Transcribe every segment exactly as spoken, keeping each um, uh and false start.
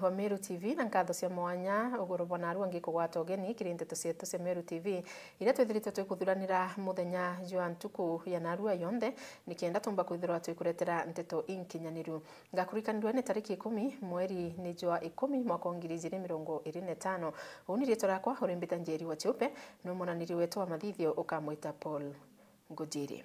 Wa Meru T V, na nkatho cia mwanya uguru bwa narua ngikugwata ugeni kiri nteto cietu cia Meru T V, iria twithiritwe twikuthuranira muthenya jwa ntuku ya narua yonthe, nikenda tumba kwithirwa twikuretera nteto inkinyaniru. Ngakurikanirwa ni tariki ikumi, mweri ni jwa ikumi, mwaka wa ngiri ijiri mirongo iri na itano. Uu ni riitwa riakwa, uri mbita Njeri wa Chiupe, no mwananiri wetu wa mathithio ukamwita Paul Ngujiri.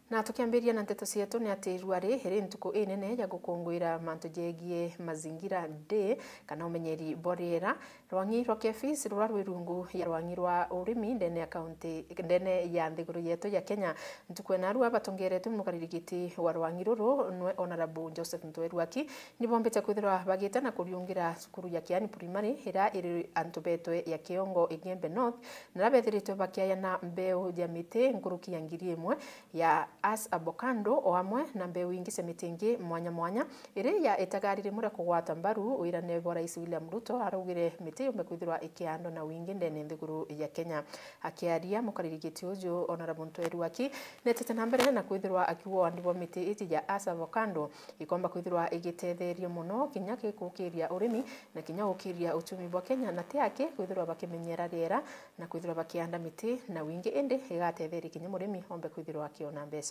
Na tukiambiria na nteto cietu, ni ati irua ri iri ntuku inene ya gukunguira mantu jegie Mazingira Day, kana umenyeri bwa riera. Rwang'i rwa KEPHIS ruria rwi rungu ya rwang'i rwa urimi ndene ya kaunti, ndene ya nthiguru yetu ya Kenya. Ntuku ya narua batongeretwe ni mukariri giti wa rwang'i ruru, nwe Honourable Joseph Ntweri Ruaki, ni bombite kwithirwa bagite na kuriungira cukuru ya Kiani Primary, iria iri antu betwe ya Kiongo, Igembe North, na aria bethiritwe bakiayana mbeu ya miti nkuruki ya ngiri imwe ya Hass avocado, o amwe na mbeu ingi cia miti ingi mwanya mwanya, iria itagariri muria kugwata mbaru wirane bwa Rais William Ruto, araugire miti yumbe kwithirwa ikiandwa na wingi ndene nthiguru ya Kenya. Akiaria, mukariri giti uju Honourable Ntweri Ruaki netete na mbere na kwithirwa akiuga uandi bwa miti iji ya Hass avocado ikomba kwithirwa igitetheria mono kinya gikukiria urimi na kinya gukiria uchumi bwa Kenya, na ti aki kwithirwa bakimenyera riera na kwithirwa bakianda miti na wingi, indi igatetheria kinya murimi ombe kwithirwa akiona mbeca.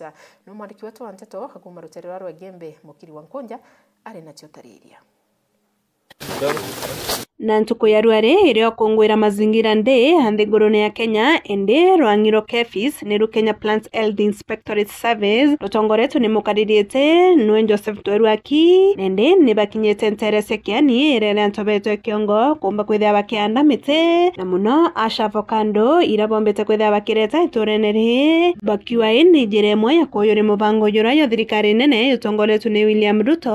No mwandiki wetu wa nteto kuuma rutere rwa Rwegembe, Mukiri wa Nkunja, ari nacio tariria. Na ntuku ya rua ri iria ukunguira Mazingira Day a nthigurune ya Kenya, indi rwang'i rwa KEPHIS, niru Kenya Plants Health Inspectorate Service, rutongoretwe ni mukariri giti nwe Joseph Ntweri Ruaki, nindi ni bakinyite ntere cia Kiani, iria iri antu betwe Kiongo, kumba kwithira bakianda miti, na muno Hass avocado, iria bombite kwithira bakireta iturene ri, bakiuga ii ni njira imwe ya kuyuria mubango juria jwa thirikari nene jutongoretwe ni William Ruto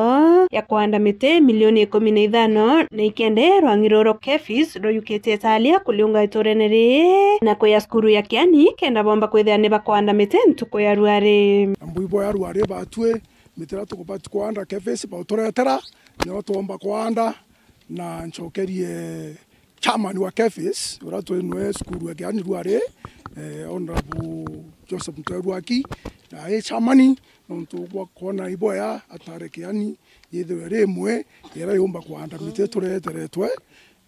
ya kuanda miti milioni ikumi na ithano, na ikende rwang'i ruru KEPHIS ruyukitie talia kuriunga iturene ri na kuya cukuru ya Kiani, kenda bomba kwithira ni bakuanda miti ntuku ya rua ri. Mbu ibo ya rua ri batwi, miti iria tukubati kuanda KEPHIS bauturetera, nio twomba kuanda, na ncokerie chairman wa KEPHIS, uria twi nwe cukuru ya Kiani rua ri, eh, Honourable Joseph Ntweri Ruaki, na i chairman, nontu bwa kwona iboya atare Kiani yithirwe ri imwe iria yumba kuanda miti tureteretwe,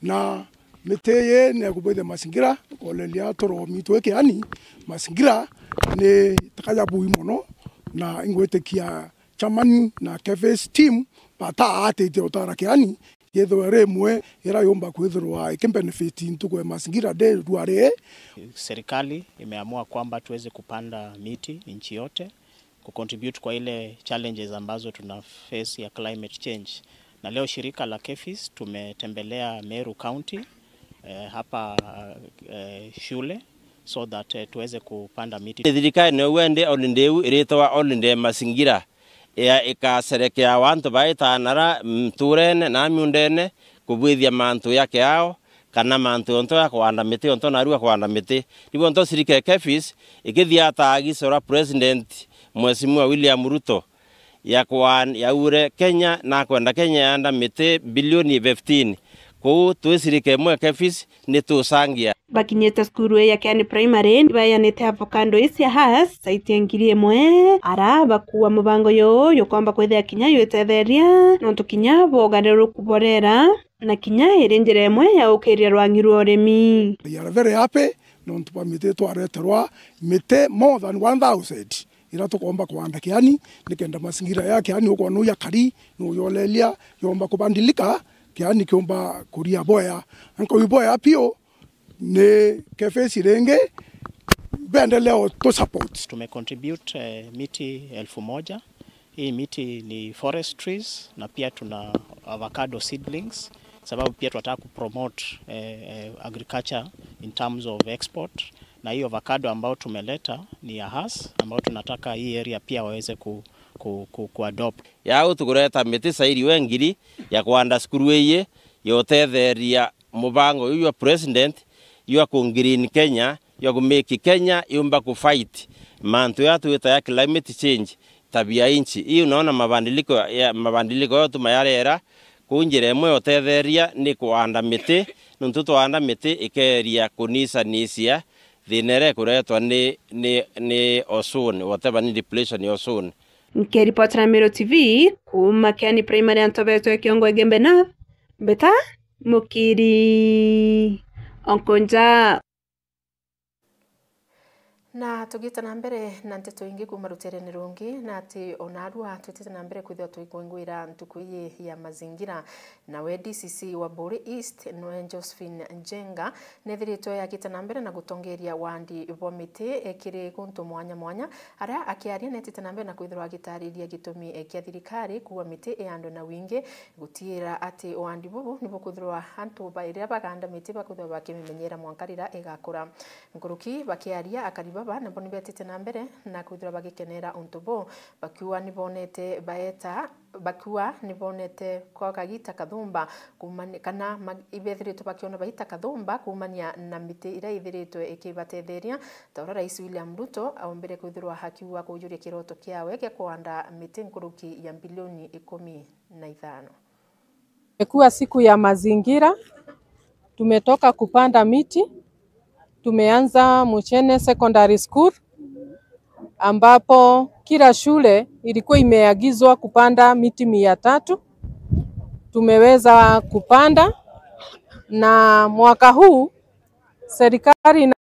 na miti ii ni ya kubwithia mazingira, koleria turomi twi Kiani, mazingira ni taka ya bui mono, na ingwitikia chairman na KEPHIS team bataatitie utara Kiani yithirwe ri imwe iria yumba kwithirwa ikibenefit ntuku ya Mazingira Day rua ri. Serikali imeamua kwamba tuweze kupanda miti nchi yote, kucontribute kwa ile challenges ambazo tuna face ya climate change. Na leo shirika la KEPHIS tumetembelea Meru County, eh, hapa, eh, shule, so that, eh, tuweze kupanda miti. Thirikari nio wendi holiday iu iritwa holiday mazingira, ya ikaserekea antu baitanaara nturene na miundene kubwithia mantu ya kiao, kana mantu yonto ya kuanda miti, yonto naru ya kuanda miti. Nibo nto sirika ya KEPHIS ikithia ta agiso ra President Mheshimiwa William Ruto ya kwan-, yaure Kenya, na kwenda Kenya yanda miti bilioni fifteen. Kuu twi sirika imwe KEPHIS ni tusangia. Bakinyite cukuru ya Kiani Primary, ni bayanite avocado ici ya Hass, site ya ngiri imwe, ara bakua mubango yuu yukomba kwithia kinya yuitetheria, nontu kinya bwa ugaruruku bwa riera, na kinya iri njira imwe ya ukiria rwang'i rwa urimi. We are very happy, nontu bwa miti twareterwa, miti more than one thousand, ira tukomba kuanda Kiani, nikenda mazingira ya Kiani ukwona uya kari, nuyolelia, yomba kubandilika, Kiani kiumba kuria boya. Anko iboya pio, ni KEPHIS ringi, bendelea tu support. Tumecontribute, eh, miti elfu moja. Hii miti ni forest trees na pia tuna avocado seedlings, sababu pia tunataka kupromote, eh, eh, agriculture in terms of export. Na hii avocado ambayo tumeleta ni ya Hass, ambayo tunataka hii area pia waweze ku, ku, ku, kuadopt. Yau tukureta miti sairi we ngiri ya kwanda cukuru iyi, yotetheria mubango uyu jwa president jwa ku green Kenya, jwa ku make Kenya yumba ku fight mantu ya twita ya climate change, tabia inchi. Hii unaona mabadiliko ya, mabadiliko yotuma ya riera, kuu njira imwe yotetheria ni kuanda miti, nontu twaanda miti ikeeria kunisanisia thina iria ikuretwa ni, ni, ni ozone, whatever ni depletion ya ozone. Nkiripotera Meru T V kuuma Kiani Primary, antu betwe Kiongo Igembe North, Mbeta Mukiri, Onkonja. Na tugiita na mbere na nteto ingi kuuma ruteerene rungi, na ati o naarua twitite na mbere kwithirwa tugikwingwira ntuku ii ya mazingira. Nawe D C C wa Buri East, nwe Josephine Njenga, nethiritwe yakiite na mbere na gutongeria wandi bwa miti, eh, kiri guntu mwanya mwanya. Aria akiaria, netite na mbere na kwithirwa agitariria gitumi, eh, kia thirikari kuua miti iandwe na wingi, gutiira ati wandi bubu nibukwithirwa antu ba-, riria baganda miti bakwithirwa bakimimenyera mwanka riria igakura. Nkuruki bakiaria, akari baba nabo nibetite na mbere na kwithirwa bagikenera untu buu, bakiuga nibonete baeta, bakiuga nibonete kwa kagiita kathumba kuumani-, kana ma-, ibethiritwe bakiona baita kathumba kuumania na miti iria ithiritwe ikibatetheria, ta uria Rais William Ruto aumbire kwithirwa akiuga kujuria kiroto kiawe gia kuanda miti nkuruki ya mbilioni ikumi na ithano. Imekuwa siku ya mazingira, tumetoka kupanda miti, tumeanza Muchene Secondary School, ambapo kila shule ilikuwa imeagizwa kupanda miti mia tatu. Tumeweza kupanda, na mwaka huu serikali ina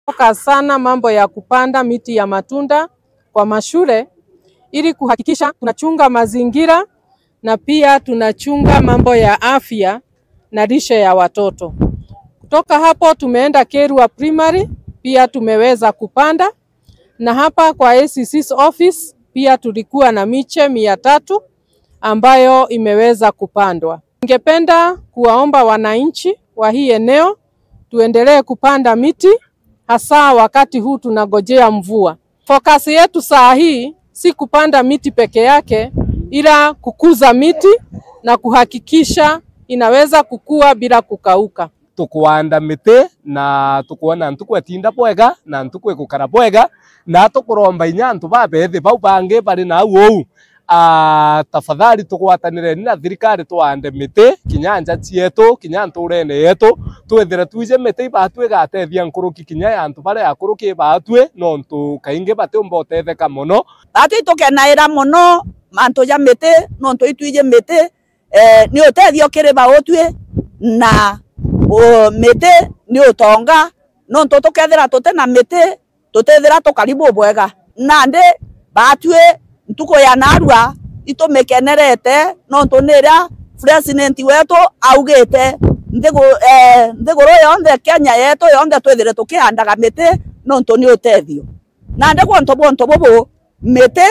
focus sana mambo ya kupanda miti ya matunda kwa mashule ili kuhakikisha tunachunga mazingira na pia tunachunga mambo ya afya na lishe ya watoto. Kutoka hapo tumeenda Kerua Primary, pia tumeweza kupanda, na hapa kwa A C C's office pia tulikuwa na miche mia tatu ambayo imeweza kupandwa. Ningependa kuwaomba wananchi wa hii eneo tuendelee kupanda miti, hasa wakati huu tunagojea mvua. Focus yetu saa hii si kupanda miti peke yake, ila kukuza miti na kuhakikisha inaweza kukua bila kukauka. Tukwanda miti na tukwona ntuku itinda bwega na ntuku igukara bwega, na tukuromba inya antu babethi bau bangi bari nau uu, aa, tafadhali tugwatanireni na thirikari twande miti kinya nja cietu, kinya nturene yetu, twithire twiji miti ibatwi igatethia nkuruki kinya ya antu baria akuruki ibatwi, nontu kaingi batiumba utetheka mono. Batwi itukenaira mono mantu ja miti, nontu itwiji miti, eh, ni utethio kiri bautwi, na, u-, miti ni utonga, nontu tukethira tuti na miti, tutithira tukari bubwega. Nandi batwi ntuku ya narua itumikenerete, nontu ni iria president wetu augite, nthiguru, eh, nthiguru yonthe, Kenya yetu yonthe, twithire tukiandaga miti, nontu ni utethio. Nandi guntu bwa untu bubu, miti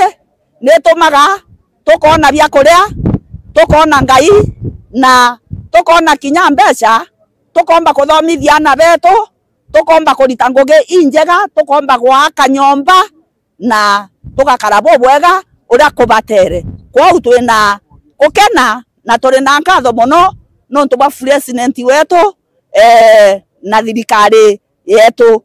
ni itumaga tukoona bia kuria, tukoona ngai, na tukoona kinya mbeca, tukoomba kuthomithia aana betu, tukoomba kurita ngugi injega, tukoomba gwaka nyomba, na tugakara bubwega uria kubatere. Kwou twina gukena na turi na nkatho mono nontu bwa president wetu, eh, na thirikari yetu.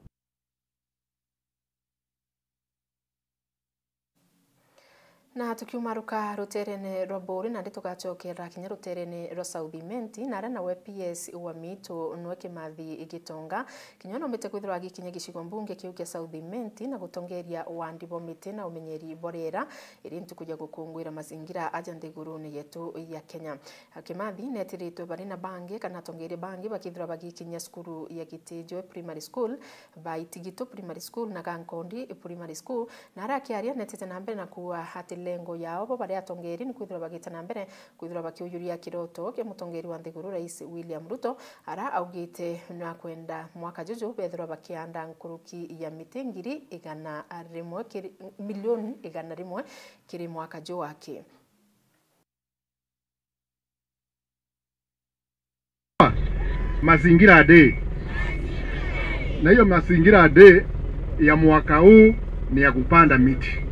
Na tukiumaruka ruterene rwa Buri, nandi tugacokera kinya ruterene rwa South Imenti, na aria nawe P S wa Miitu nwe Kimathi Gitonga, kinya nombite kwithirwa agikinya gicigo mbunge kiu kia South Imenti na gutongeria wandi bwa miti na umenyeri bwa riera, iri ntuku ya gukunguira mazingira aja nthigurune yetu ya Kenya. Kimathi netiritwe bari na bangi kana atongeria bangi bakithirwa bagikinyia cukuru ya Gitijwe Primary School, ba Itigitu Primary School na Gankondi Primary School, na aria akiaria netite na mbere na kuuga ati lengo yao bo bari atongeria ni kwithirwa bagite na mbere kwithirwa bakiujuria kiroto kia mutongeria wa nthiguru Rais William Ruto, aria augite nakwenda mwaka juju bethirwa bakianda nkuruki ya miti ngiri igana rimwe kiri, milioni igana rimwe kiri mwaka juu waki. Mazingira Day. Na hiyo Mazingira Day ya mwaka huu ni ya kupanda miti.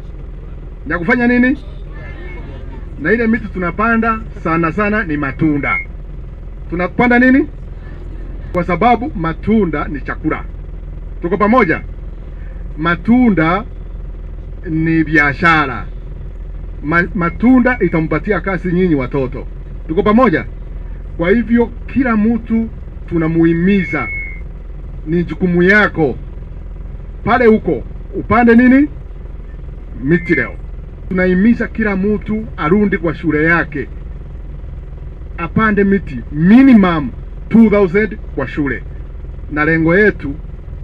Ni ya kufanya nini? Na ile miti tunapanda sana sana ni matunda. Tunapanda nini? Kwa sababu matunda ni chakula. Tuko pamoja? Matunda ni biashara. Ma-, matunda itampatia kazi nyinyi watoto. Tuko pamoja? Kwa hivyo, kila mtu tunamuhimiza, ni jukumu yako. Pale uko, upande nini? Miti leo. Tunahimiza kila mtu arudi kwa shule yake. apande miti minimum two thousand kwa shule, na lengo yetu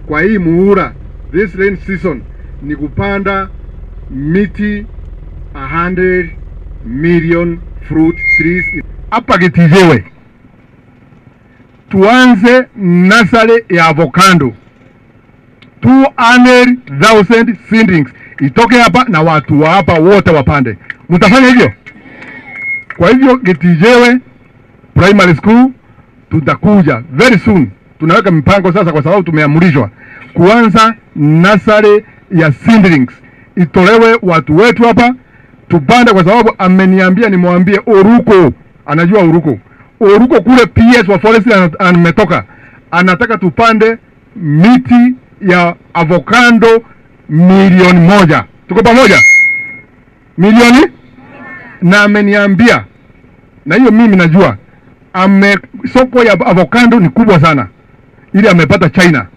kwa hii muhula, this rain season, ni kupanda miti a hundred million fruit trees. Hapa Gitijewe tuanze nursery ya avocado, two hundred thousand seedlings itoke hapa na watu wa hapa wote wapande. Mtafanya hivyo? Kwa hivyo Gitijewe Primary School tutakuja very soon. Tunaweka mipango sasa, kwa sababu tumeamrishwa kuanza nursery ya seedlings itolewe watu wetu hapa tupande, kwa sababu ameniambia nimwambie Oruko, anajua Oruko, Oruko kule P S wa forestry ana- ametoka, anataka tupande miti ya avocado milioni moja. Tuko pamoja? Milioni? Na ameniambia, na hiyo mimi najua, ame soko ya avocado ni kubwa sana, ile amepata China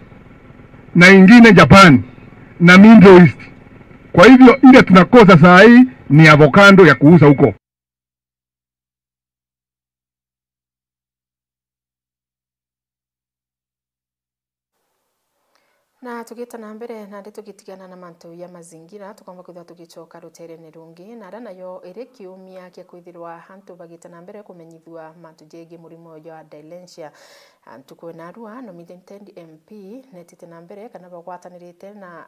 na ingine Japan na Middle East. Kwa hivyo ile tunakosa saa hii ni avocado ya kuuza huko. Na tugita na mbere, nandi tugitigana na mantu ya mazingira, tukomba kwithirwa tugicoka ruterene rungi, na ara nayo iri kiumia kia kwithirwa antu bagita na mbere kumenyithua mantu jegii murimo jwa dementia. Ntuku ya narua, nominated M P netite na mbere kana bagwatanirite na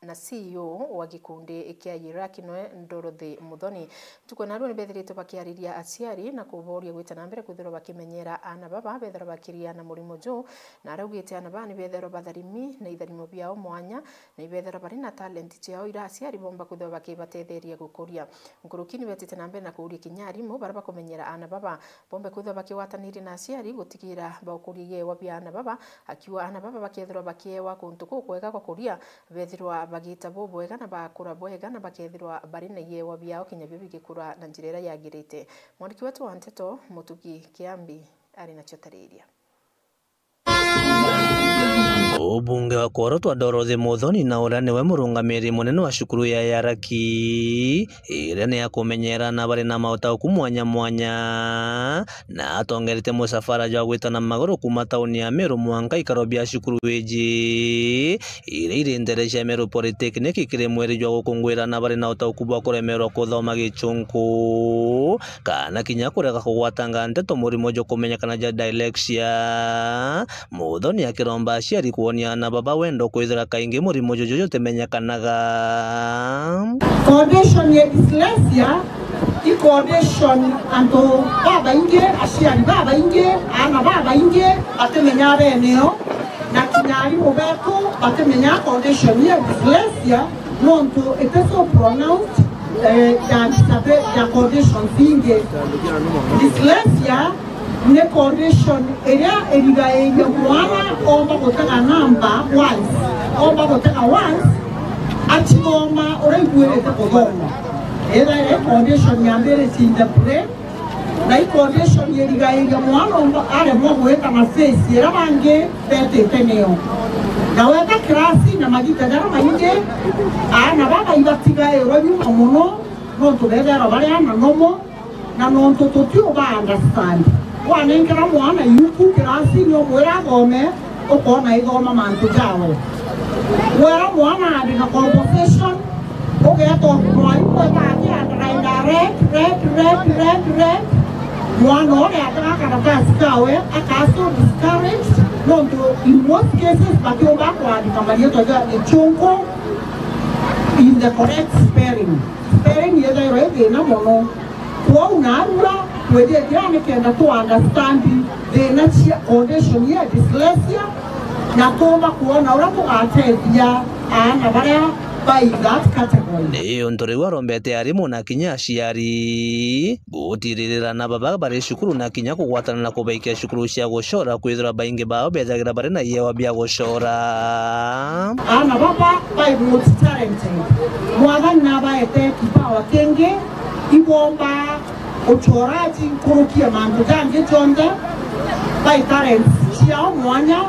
na C E O wa gikundi kia Yiraki noe Dorothy Muthoni. Ntuku ya narua ni bethiritwe bakiariria aciari na kuboria gwita na mbere kwithirwa bakimenyera aana baba bethirwa bakiria na murimo juu, na araugite aana baa ni bethirwa batharimi na itharimo biao mwanya, na ibethirwa bari na talent ciao ira aciari bomba kwithirwa bakibatetheria gukuria. Nkuruki ni betite na mbere na kuuria kinya arimu bara bakumenyera aana baba bombe kwithirwa bakigwataniria na aciari gutigira baukuria iewa bia aana baba, akiuga aana baba bakethirwa bakiewa kuntu kukwega kwa kuria, bethirwa bagita bubwega na bakura bwega na bakethirwa bari na iewa biao kinya bio bigikura na njira iria yagirite. Mwandiki wetu wa nteto, Mutugi Kiambi, ari nacio tariria. Ubunge wa kworotwa Dorothy Muthoni na uria niwe murungamiri munene wa cukuru ya Yaraki, iria ni ya kumenyera na bari na mautauku mwanya mwanya, na atongerete musafara jwa gwita na maguru kuuma tauni ya Meru mwanka ikaro bia cukuru iji, iria iri ntere cia Meru Polytechnic kiri mweri jwa gukunguira na bari na utauku bwa kuremerwa kuthoma Gichunku, kana kinya kurega kugwatanga nteto murimo jwa kumenyekana ja dyslexia. Muthoni akiromba aciari kwonia aana baba wendo kwithira kaingi murimo juju jutimenyekanaga. Condition ya dyslexia i condition antu babaingi, aciari babaingi, aana babaingi batimenya beneo, na kinya arimu betu batimenya condition ya dyslexia, nontu it is so pronounced, eh, than disability, than conditions ingi. Dyslexia ni condition iria irigairia mwana omba gutega namba once, omba gutega once, acithoma uria iguirite kuthoma. Ethira iri condition yambiritie in the brain, na i condition irigairia mwana omba aremwa gwita na face iria bangi betite niyo. Na weta kirasi na magita jaria maingi, aana baba ibatigairwa nyuma mono, nontu bethirwa bari aana nomo, na nontu tutiu ba understand. Wanengera mwana yuku kirasini umwira athome, ukoona aithoma mantu jawe. Wera mwana aandika composition, ugeeta mwarimu eeta akiandika red, red, red, red, red. Mwana uria aandika karatasi kawe akaa so discouraged, nontu in most cases batiumba kwandika mariitwa ja Gichunku in the correct spelling. Spelling yethairwa i thina mono. Kwou narua twithie njira nikenda tu understand thina cia condition ya dyslexia, na tuumba kwona uria tugatethia aana baria bai that category. Ni untu riu arombete arimu na kinya aciari gutiririra na baba bari cukuru na kinya kugwatana na kubaikia cukuru cia gucora, kwithirwa baingi bao bethagira bari na iewa bia gucora. Aana baba bai multi-talented. Mwathani nabaete kipawa kingi, ibomba uchoraji nkuruki ya mantu jangi jonthe, bai talents ciao mwanya,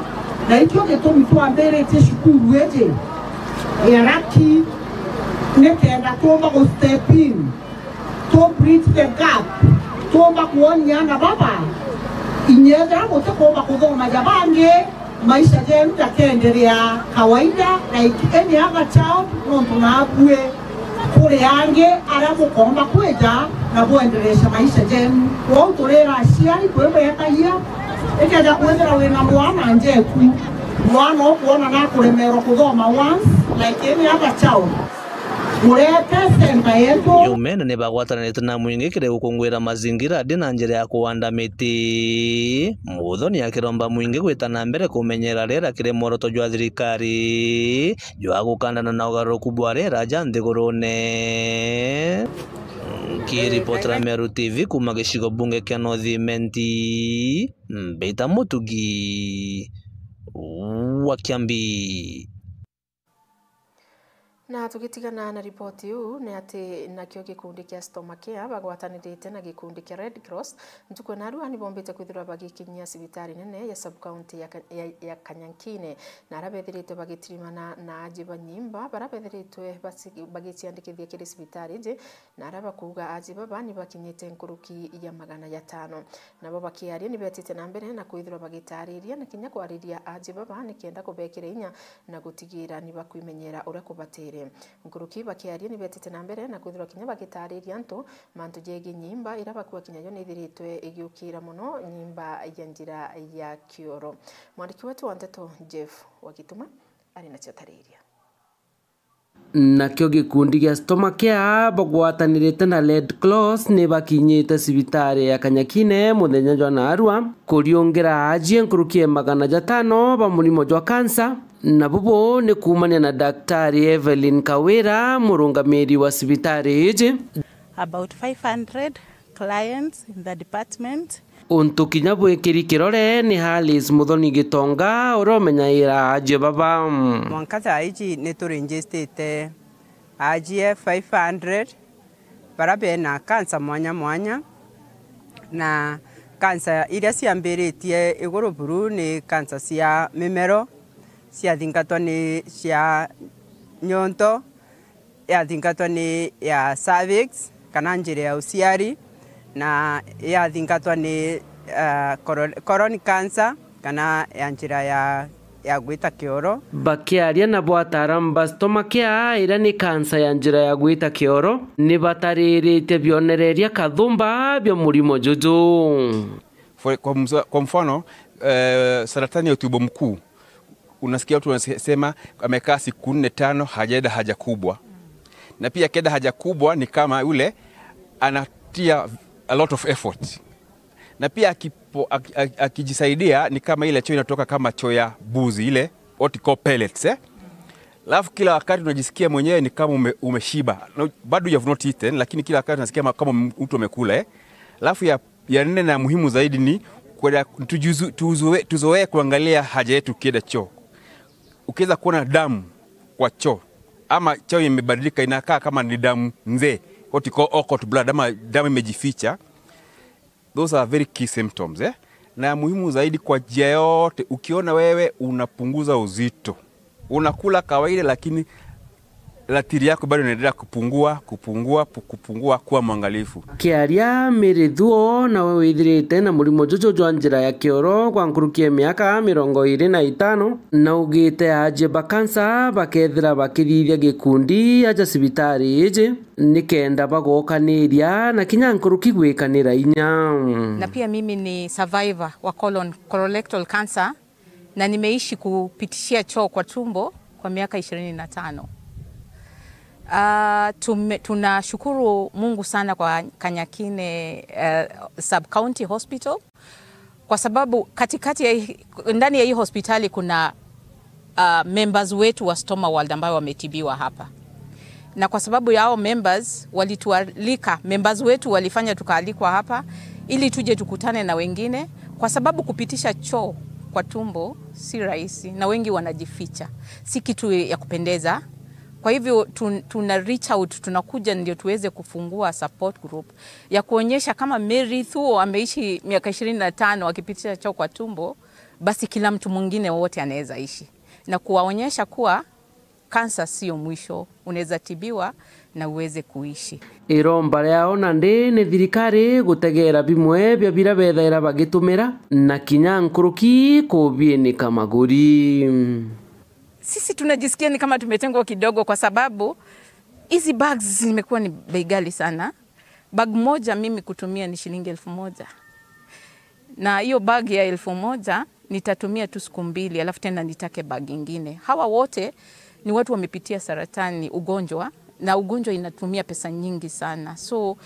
na ikio gitumi twambiritie cukuru iji ya Raki, nikenda tuumba gu step in, to bridge the gap Tuumba kwonia aana baba, inya ethira butikumba kuthoma ja bangi, maisha jenu jakeenderea kawaida like any other child, nontu naabui kuri angi aria bukoomba kwija na bwendereesha maisha jenu. Kwou turira aciari, kwi bwekagia, ikeja kwithira wina mwana njeku, mwana ukwona nakuremerwa kuthoma once like any other child, murete center yetu. Nyumene ni bagwatanirite na mwingi kiri gukunguira mazingira ndi na njira ya kuanda miti. Muthoni akiromba mwingi gwita na mbere kumenyera riera kiri mworoto jwa thirikari jwa gukandana na ugaruruku bwa riera ja nthigurune. Nkiripotera Meru T V kuuma gicigo bunge kia North Imenti, Mbita Mutugi wa Kiambi. Na tugitigana na ripoti iu, ni ati nakio gikundi kia Stomacare bagwatanirite na gikundi kia Red Cross ntuku ya narua ni bombite kwithirwa bagikinyia cibitari nene ya sub-county ya Ka-, ya, ya Kanyankine, na aria bethiritwe bagitirimana na aji ba nyimba, baria bethiritwe basi-, bagiciandikithia kiri cibitari iji, na aria bakuuga aji baba ni bakinyite nkuruki ya magana jatano. Nabo bakiaria ni betite na mbere na kwithirwa bagitariria na kinya kwariria aji baba nikenda kubekira inya na gutigira ni bakwimenyera uria kubatire. Nkuruki bakiaria ni betite na mbere na kwithirwa kinya bagitariria antu mantu jegii nyimba iria bakua kinya yo ni ithiritwe igiukira mono nyimba ya njira ya kioro. Mwandiki wetu wa nteto Jeff Wagituma ari nacio tariria. Nakio gikundi gia Stomacare bagwatanirite na Red Cross ni bakinyite cibitari ya Kanyakine muthenya jwa narua kuriungira aajie nkuruki ya magana jatano ba murimo jwa kansa, na bubu ni kuumania na Daktari Evelyn Kawira, murungamiri wa cibitari iji. About five hundred clients in the department. Untu kinya bwikiri kirore ni Alice Muthoni Gitonga, uria umenyaira aajie baba. Mwanka thaa iji ni turinjistite aajie five hundred baria bena kansa mwanya mwanya, na kansa iria ciambiritie iguru buru ni kansa cia mimero, ciathingatwa ni cia nyonto, yathingatwa ni ya cervix kana njira ya uciari, na yathingatwa ni, eh, colo-, colon cancer kana ya njira ya, ya gwita kioro. Bakiaria nabo ataaramu ba Stomacare, iria ni kansa ya njira ya gwita kioro, ni batariritie bionereria kathumba bia murimo juju. For, kwa mza-, kwa mfano, eh, saratani ya utumbo mkuu, unasikia watu wanasema amekaa siku nne tano hajaenda haja kubwa. Na pia akienda haja kubwa ni kama yule anatia a lot of effort. Na pia akipo-, aki-, aki-, akijisaidia ni kama ile choo inatoka kama choo ya mbuzi ile, what you call pellets, eh? Alafu kila wakati unajisikia mwenyewe ni kama ume-, umeshiba. No, bado you have not eaten, lakini kila wakati unasikia ma-, kama mtu amekula, eh? Alafu ya ya nne na muhimu zaidi ni kwenda tujuzu-, tuzoe-, tuzoee kuangalia haja yetu tukienda choo. Ukiweza kuona damu kwa choo, ama choo imebadilika, inakaa kama ni damu nzee, what you call occult blood, ama damu imejificha, those are very key symptoms, eh? Na ya muhimu zaidi, kwa njia yote, ukiona wewe unapunguza uzito, unakula kawaida, lakini ratiri yako bado inaendelea kupungua, kupungua, pu-, kupungua, kuwa mwangalifu. Akiaria, Mary Thuo nawe withirite na murimo juju jwa njira ya kioro kwa nkuruki ya miaka mirongo iri na itano, na ugite aajie ba kansa bakethira bakithithia gikundi aja cibitari iji nikenda bagokaniria na kinya nkuruki gwikanira inya. Na pia mimi ni survivor wa colon, colorectal cancer. Na nimeishi kupitishia choo kwa tumbo kwa miaka ishirini na tano. Ah, tume-, tunashukuru Mungu sana kwa Kanyakine, eh, Sub County Hospital, kwa sababu katikati ya hii, ndani ya hii hospitali kuna, ah, members wetu wa Stoma World ambao wametibiwa hapa. Na kwa sababu ya hao members walitualika, members wetu walifanya tukaalikwa hapa ili tuje tukutane na wengine, kwa sababu kupitisha choo kwa tumbo si rahisi na wengi wanajificha. Si kitu ya kupendeza. Kwa hivyo tun-, tuna reach out, tunakuja ndio tuweze kufungua support group ya kuonyesha kama Mary Thuo ameishi miaka ishirini na tano akipitisha choo kwa tumbo, basi kila mtu mwingine wote anaweza ishi. Na kuwaonyesha kuwa kansa sio mwisho, unaweza tibiwa na uweze kuishi. Iromba riao nandi ni thirikari gutegeera bimwe bia bira bethaira bagitumira na kinya nkuruki kubienika maguri. Sisi tunajisikia ni kama tumetengwa kidogo, kwa sababu hizi bags zimekuwa ni bei ghali sana. Bag moja mimi kutumia ni shilingi elfu moja, na hiyo bag ya elfu moja nitatumia tu siku mbili, alafu tena nitake bag ingine. Hawa wote ni watu wamepitia saratani, ugonjwa, na ugonjwa inatumia pesa nyingi sana, so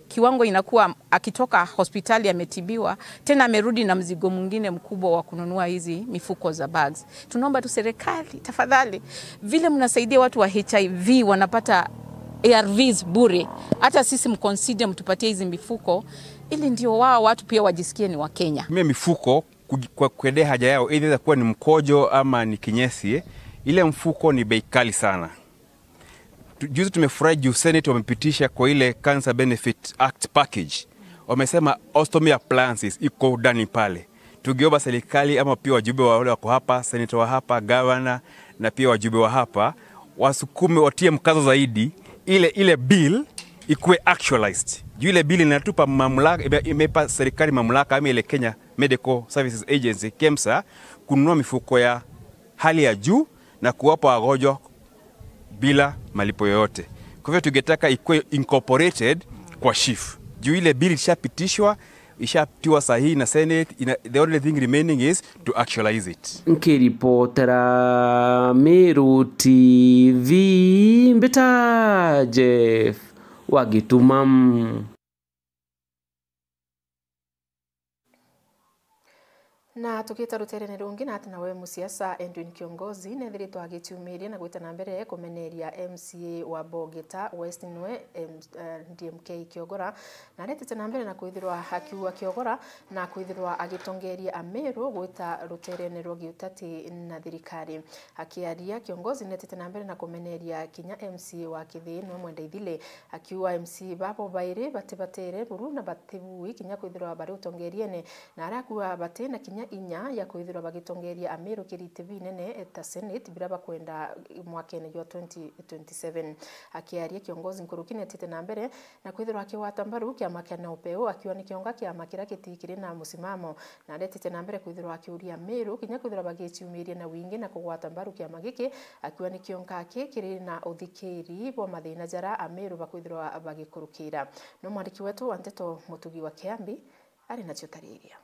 kiwango inakuwa akitoka hospitali ametibiwa, tena amerudi na mzigo mwingine mkubwa wa kununua hizi mifuko za bags. Tunaomba tu serikali, tafadhali, vile mnasaidia watu wa H I V wanapata A R Vs bure, hata sisi mconsider mtupatie hizi mifuko, ili ndio wao watu pia wajisikie ni Wakenya. Mimi mifuko kuj- kwa kuendea haja yao, either itakuwa ni mkojo ama ni kinyesi, ile mfuko ni bei kali sana. Tu- Juzi tumefurahi juu Senate wamepitisha kwa ile Cancer Benefit Act package, wamesema ostomy appliances iko ndani pale. Tungeomba serikali ama pia wajumbe wa wale wako hapa, senator wa hapa, governor na pia wajumbe wa hapa, wasukume, watie mkazo zaidi ile ile bill ikuwe actualized. Juu ile bill inatupa mamlaka, ime- imeipa serikali mamlaka ama ile Kenya Medical Services Agency, KEMSA, kununua mifuko ya hali ya juu na kuwapa wagonjwa bila malipo yoyote. Kwa hivyo tungetaka ikuwe incorporated kwa SHIF. Juu ile bill ishapitishwa, ishatiwa sahihi na Senate, ina, the only thing remaining is to actualize it. Nkiripotera Meru T V, mbita Jeff wa Gituma. Na tugita ruterene rungi, na ati nawe musiasa Edwin Kiongozi nethiritwe agiciumiria na gwita na mbere kumeneria M C A wa Bogeta West nwe, em, eh, D M K Kiogora, na aretete na mbere na kwithirwa akiua Kiogora na kwithirwa agitongeria Ameru gwita ruterene rwa giutati na thirikari. Akiaria, Kiongozi netete na mbere na kumeneria kinya M C A wa Kithii nwe Mwenda Ithile, akiuga M C A babo bairi batibatere buru na batibui kinya kwithirwa bari utongeriene, na aria akuuga bati na kinya inya ya kwithirwa bagitongeria Ameru kiriti binene ta Senate bira bakwenda mwakene jwa twenty twenty-seven. Akiaria, Kiongozi nkuruki netete na mbere na kwithirwa akigwata mbaru kiama kia NOPEU, akiuga ni kionga kiama kiria giti kiri na musimamo, na aretete na mbere kwithirwa akiuria Ameru kinya kwithirwa bagiciumiria na wingi na kugwata mbaru kiama giki, akiuga ni kionga ki kiri na uthikiri bwa mathina jaria Ameru bakwithirwa bagikurukira. No mwandiki wetu wa nteto Mutugi wa Kiambi ari nacio tariria.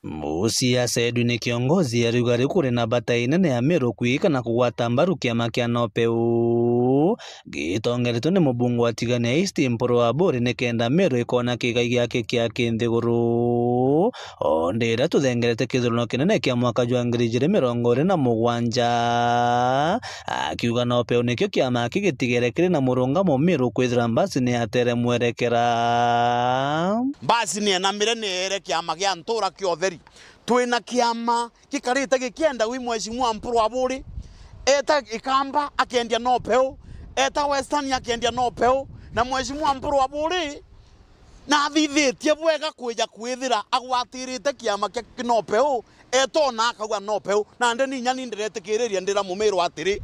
Musiasa Edwin Kiongozi ariuga riu kuri na bata inene Ameru kwika na kugwata mbaru kiama kia NOPEU gitongeretwe ni mubunge wa Tigania East Mpuru Aburi, nikenda Meru ikona kigai giake kia kinthiguru. O ndi riria tuthengerete kithurano kinene kia mwaka jwa ngiri ijiri mirongo iri na mugwanja, akiuga NOPEU nikio kiama aki gitigere kiri na murungamo Meru kwithira mbasi ni yatere mwerekera. Mbasi ni enamire ni ere kiama gia ntura kia utheri. Twina kiama gikarite gikienda wi Mheshimiwa Mpuru Aburi. Eta Ikamba akendia NOPEU, eta Western akendia NOPEU, na Mheshimiwa Mpuru Aburi nathithitie bwega kwija kwithira agwatirite kiama kia NOPEU, etona akauga NOPEU, nandi ni inya ni ndiretikiriria ndira Mumiru atiri,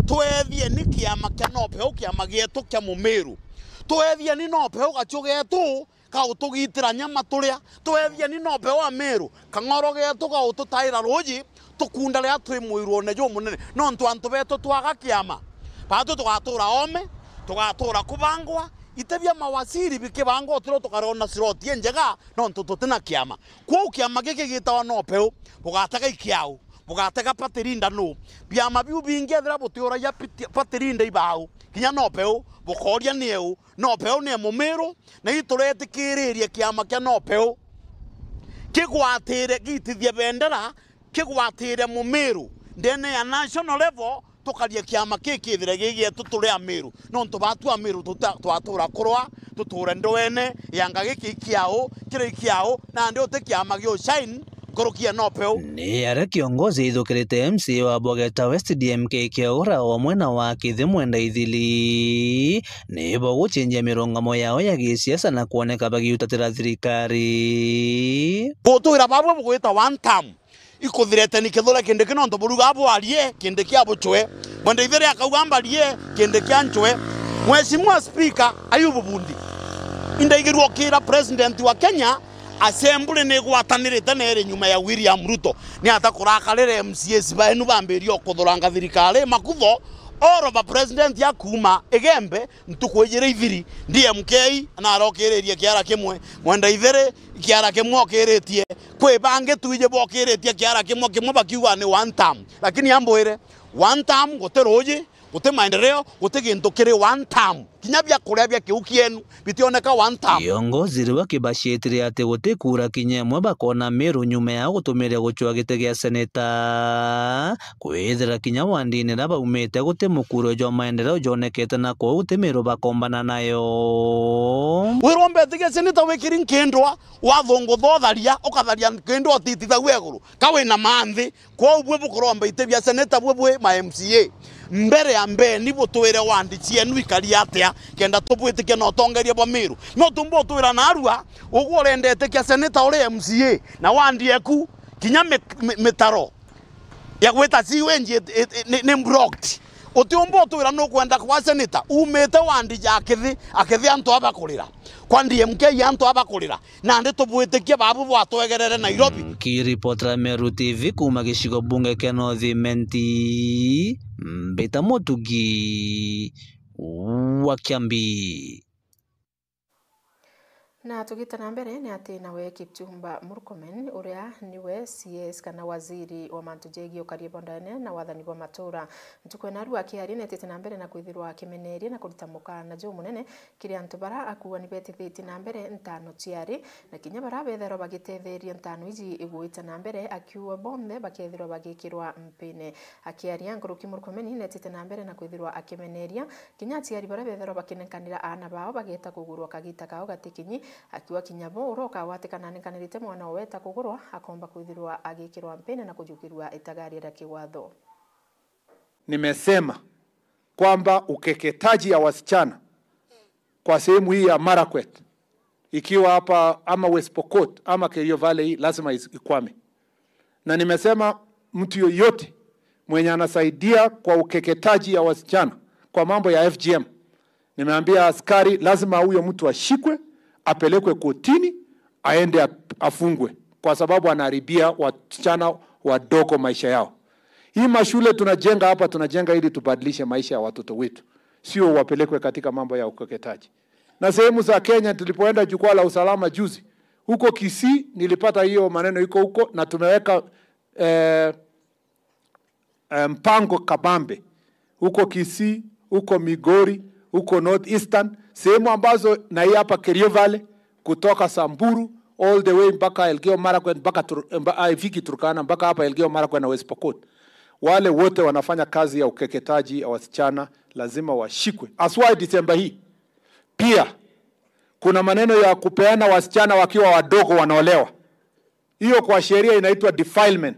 twethieni kiama kia NOPEU, kiama gietu kia Mumiru. Twethieni NOPEU, gachu getu, ga utugitira nyama turia. Twethieni NOPEU Ameru, kang'oro getu ga ututaira ruuji, tukunda riria twi muirone jumunene. Nontu antu betu twaga kiama, batu tugatura oome, tugatura kubangwa, ite bia mawaziri bikibangwa utiro tukarona slot injega, nontu tutina kiama. Kwou kiama giki gitawa NOPEU, bugatega ikiau, bugatega party leader nu? Biama biu bingi ethira butiuragia piti-, party leader ibau, kinya NOPEU, bukoria ni eu? NOPEU ni Mumiru, na ituretikiririe kiama kia NOPEU kigwatire, giitithie bendera, kigwatire Mumiru ndene ya national level, tukaria kiama kii kithire gi gietu turi Ameru, nontu batu Ameru tuta-, twatura kurwa, tuture ndwene ya ngagi ki kiao, kiri kiao, nandi uti kiama gio shine nkuruki ya NOPEU. Ni aria kiongozi ithukirite M C A wa Bogeta West D M K Kiogora o mwena wa Kithii Mwenda Ithili, nibo gucenjia mirungamo yao ya gisiasa na kwoneka bagiutatira thirikari. Gutwira babwe bugwita one term, ikuthirete ni Kithure Kindiki nontu buruga bwarie Kindiki abucwe. Mwenda Ithere akauga mbarie Kindiki ancwe. Mheshimiwa Speaker, Ayubu Bundi, indaigirwa ukira President wa Kenya, Assembly ni igwatanirite na iri nyuma ya William Ruto. Ni ata kurakarire M C As baenu bambirie kuthuranga thirikari makutho, oro ba President akuuma Igembe, ntuku ijiri ithiri, D M K narokiririe kiara kimwe, Mwenda Ithere kiara kimwe okiritie, kwi bangi twiji bokiritie kiara kimwe kimwe bakiuga ni one term. Lakini ambwire, one term guti ruuji, guti maendeleo, guti gintu kiri one term. Kinya bia kuria bia kiu kienu bitioneka one term. Viongozi riu akibacitire ati guti kura kinya imwe bakona Miru nyuma ya gutumiria gucwa giti gia seneta. Kwithira kinya wandini iria baumite guti mukuro jwa maendeleo jonekete, na kwou ti Miru bakombana nayo. Wirwa mbetikia seneta wikiri nkindwa, wathungutha utharia, ukatharia nkindwa utitithagua iguru. Ka wina manthi, kwou bwe bukuromba iti bia seneta bwe bwi ma M C A. Mbere ya mbeni butwire wandi cienu ikari atia, kenda tubwitikia na utongeria bwa Miru. No tumba utwira narua, ugwe urendete kia seneta uri M C A, na wandi eku, kinya mi-, mi-, mitaro ya gwita sewage it-, it-, it-, ni, ni blocked. Utiumba utwira nukwenda kwa seneta, umite wandi ja Kithi, Akithi antu aba kurira. Kwa D M K antu aba kurira. Nandi tubwitikie babu bwatwegerere Nairobi. Mm, nkiripotera Meru T V kuuma gicigo bunge kia North Imenti, Mbita Mutugi wa Kiambi. Na tugite na mbere, ni ati nawe Kipchumba Murkomen, uria niwe C S kana waziri wa mantu jegie ukaria bwa ndene na wathani bwa matura, ntuku ya narua akiaria netite na mbere na kwithirwa akimeneria na kurita mukana jumunene kiri antu bara akuuga ni betithitie na mbere ntano ciari, na kinya bara bethairwa bagitetheria ntano iji igwita na mbere, akiuga bonthe bakethirwa bagikirwa mpini. Akiaria nkuruki Murkomen netite na mbere na kwithirwa akimeneria kinya aciari bara bethairwa bakinenkanira aana bao bageta kugurwa kagita kao gatikinyi, akiuga kinya bo uria ukagwatikana anenkanirite mwana owe eta kugurwa akomba kwithirwa agikirwa mpini na kujukirua itagaria ria kiwatho. Nimesema kwamba ukeketaji ya wasichana kwa sehemu hii ya Marakwet, ikiwa hapa ama West Pokot ama Kerio Valley, hii lazima is-, ikwame. Na nimesema mtu yoyote mwenye anasaidia kwa ukeketaji ya wasichana kwa mambo ya F G M, nimeambia askari lazima huyo mtu ashikwe, apelekwe kotini, aende ap-, afungwe, kwa sababu anaharibia wasichana wadogo maisha yao. Hii mashule tunajenga hapa, tunajenga ili tubadilishe maisha ya watoto wetu, sio wapelekwe katika mambo ya ukeketaji. Na sehemu za Kenya, tulipoenda jukwaa la usalama juzi, huko Kisii, nilipata hiyo maneno iko huko, na tumeweka, eh, eh, mpango kabambe huko Kisii, huko Migori, huko North Eastern, sehemu ambazo, na hii hapa Kerio Valley, kutoka Samburu all the way mpaka Elgeyo Marakwet, mpaka Tur-, mba-, ah, ifiki Turkana, mpaka hapa Elgeyo Marakwet na West Pokot. Wale wote wanafanya kazi ya ukeketaji ya wasichana lazima washikwe. Aswa Disemba hii pia kuna maneno ya kupeana wasichana wakiwa wadogo wanaolewa. Hiyo kwa sheria inaitwa defilement.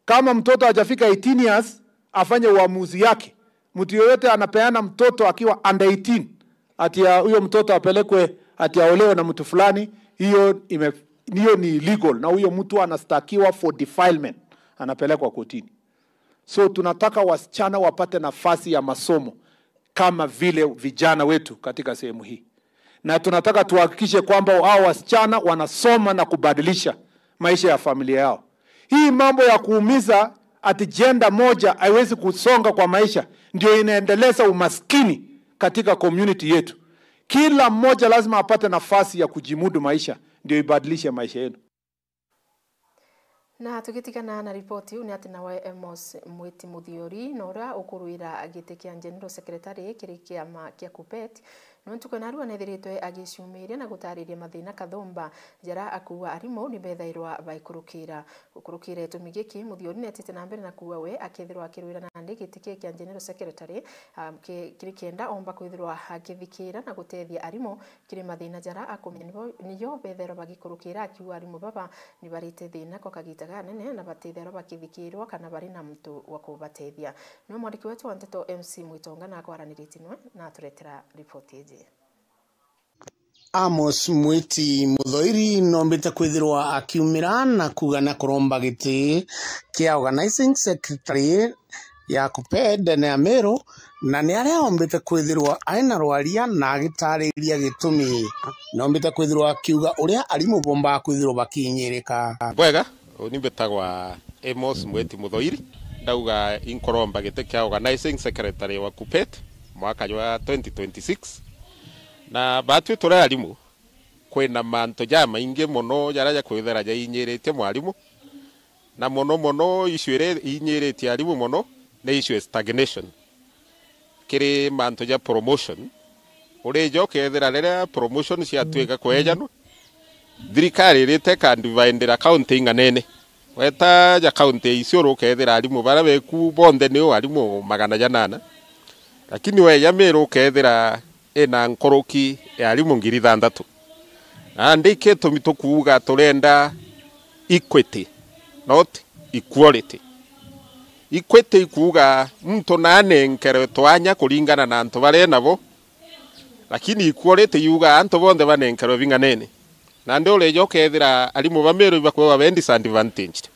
Kama mtoto hajafika eighteen years, afanye uamuzi yake. Mtu yoyote anapeana mtoto akiwa under eighteen, ati ya huyo mtoto apelekwe, ati aolewe na mtu fulani, hiyo ime-, hiyo ni illegal, na huyo mtu anastakiwa for defilement, anapelekwa kotini. So tunataka wasichana wapate nafasi ya masomo kama vile vijana wetu katika sehemu hii, na tunataka tuhakikishe kwamba hao wasichana wanasoma na kubadilisha maisha ya familia yao. Hii mambo ya kuumiza ati gender moja haiwezi kusonga kwa maisha ndio inaendeleza umaskini katika community yetu. Kila mmoja lazima apate nafasi ya kujimudu maisha ndio ibadilishe maisha yenu. Na tugitigana na ripoti iu, ni ati nawe Amos Mwiti Muthiori, na uria ukurwira giti kia General Secretary kiri kiama kia KUPPET, no ntuku ya narua nethiritwe agiciumiria na gutariria mathina kathumba jara akuuga arimu ni bethairwa baikurukira. Gukurukira gitumi giki, Muthiori netite na mbere na kuuga we akethirwa akirwira nandi giti kii kia General Secretary, ah, ki-, kiri kenda omba kwithirwa akithikira na gutethia arimu kiri mathina jara akumenya nibo, niyo bethairwa bagikurukira, akiuga arimu baba ni barite thina kwa kagita ganene na batithairwa bakithikirwa kana bari na muntu wa kubatethia. Niwe mwandiki wetu wa nteto M C Mwitonga na akwaraniritie niwe na aturetera ripoti iji. Amos Mwiti Muthoiri nombite kwithirwa akiumira na kuuga na kuromba giti kia organizing secretary ya KUPPET ndene ya Meru, na ni aria ombite kwithirwa aina rwaria na agitariria gitumi. Nombite kwithirwa akiuga uria arimu bombaga kwithirwa bakinyirika. Bwega, uni mbitagwa Amos Mwiti Muthoiri, ndauga inkuromba giti kia organizing secretary wa KUPPET mwaka jwa twenty twenty-six. Na batwi turi arimu, kwina mantu jamaingi mono jaria jakwithira jainyiritie mwarimu, na mono mono issue iria inyiritie arimu mono ni issue ya stagnation kiri mantu ja promotion. Urija ukethira riria promotion ciatwika kwejanwa, thirikari irite ikandivindira county ing'anene. Weta ja county ya Isiolo ukethira arimu baria beku bonthe ni o arimu magana janana, lakini weja Meru ukethira ina nkuruki ya arimu ngiri ithanthatu. Nandi gitumi tukuuga turenda equity, not equality. Equity ikuuga muntu nanenkerwe twanya kuringana na antu baria enabo, lakini equality yuga antu bonthe banenkerwe bing'anene. Nandi urija ukethira arimu ba Meru ibakwigwa be disadvantaged.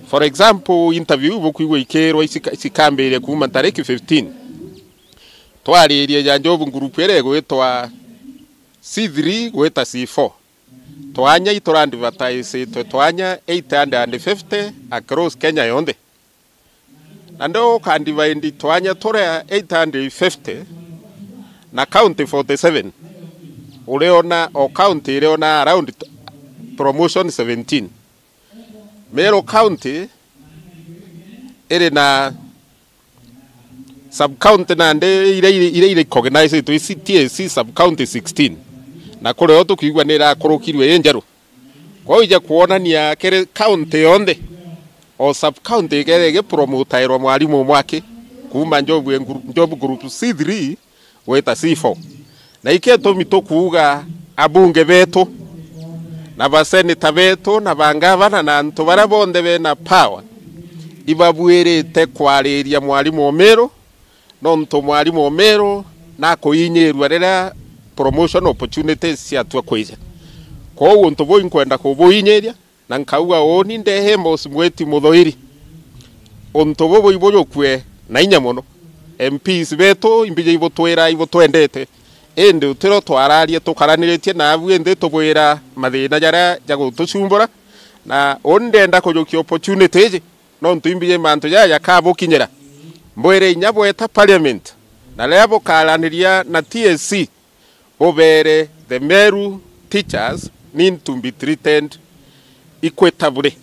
For example, interview ibukwigua ikirwa icika-, cikambiria kuuma tariki fifteen. Twaririe ja job group iria igwitwa C three gwita C four. Twanya iturandivataisitwe twanya eight hundred and fifty across Kenya yonthe. Na ndo ukandivide twanya turia eight hundred fifty na county forty-seven, uriona o county iriona around t-, promotion seventeen. Meru County iri na sub-county nandi iria iri, iria iri recognized isi T S C sub-county sixteen. Na kurio tukwigua ni irakurukirwe i njeru. Kwou ija kwonania kiri county yonthe, o sub-county ikethira igipromotairwa mwarimu umwe aki, kuuma job, job group C three gwita C four. Na ikio gitumi tukuuga abunge betu, na baseneta betu, na bangavana, na antu baria bonthe bena power, ibabuirite kwariria mwarimu o Meru, nontu mwarimu o Meru nakuinyirua riria promotion opportunities ciatua kwija. Kwou untu buu inkwenda kubuinyiria, na nkauga uuni ndehe Amos Mwiti Muthoiri. Untu bubu ibujukue na inya mono. M Ps betu imbija ibutwira ibutwendete, indi utiro twararie tukaraniritie naabu indi tubwira mathina jaria jagutucumbura, na uuni ndenda kujukia opportunity iji, nontu imbija mantu jaja jakabukinyira. Mbwire inya bweta parliament, na riria bukaraniria na T S C, bubere the Meru teachers need to be treated equitably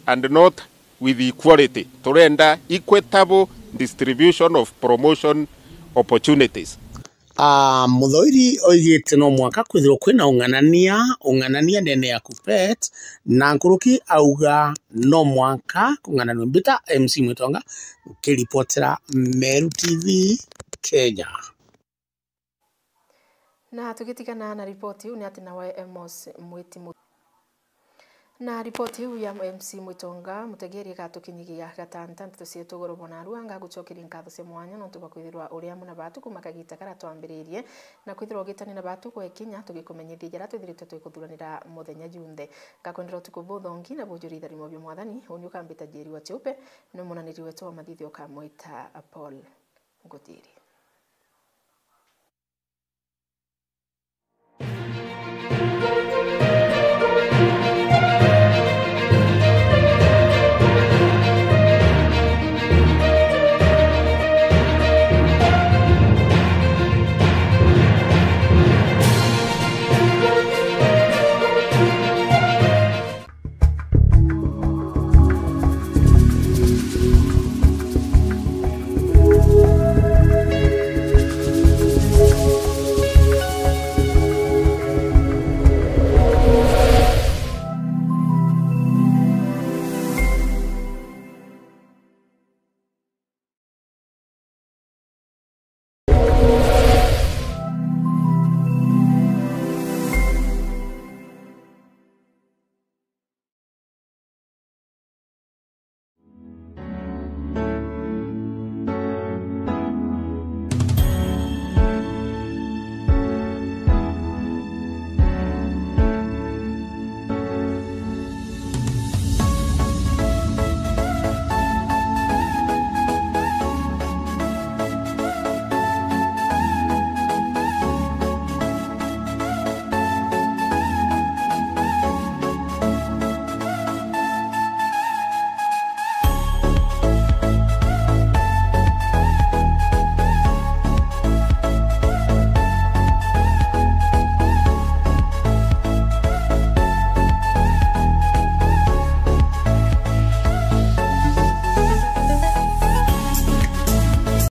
and not with equality. Turenda equitable distribution of promotion opportunities. Ah, Muthoiri oigite no mwanka kwithirwa kwina ung'anania, ung'anania ndene ya KUPPET, na nkuruki auga no mwanka kung'ananua. Mbita M C Mwitonga, nkiripotera Meru T V Kenya. Na tugitigana na ripoti iu, ni ati nawe Amos Mwiti Mu-, na ripoti iu ya M C Mwitonga Mutegeri igatukinyigia gatanta nteto cietu ugoro bwa narua. Ngagucokeria nkatho cia mwanya nontu bwa kwithirwa uri amwe na batu kuma kagita karia twambiririe, na kwithirwa ugitani na batu gwekinya tugikumenyithia jaria twithiritwe twikuthuranira muthenya junthe. Ngakwendera utuku buthongi na bujuri itharimo bia Mwathani. Uni ukambita Njeri wa Chiupe, ni munaniri wetu wa mathithio ukamwita Paul Ngutiri.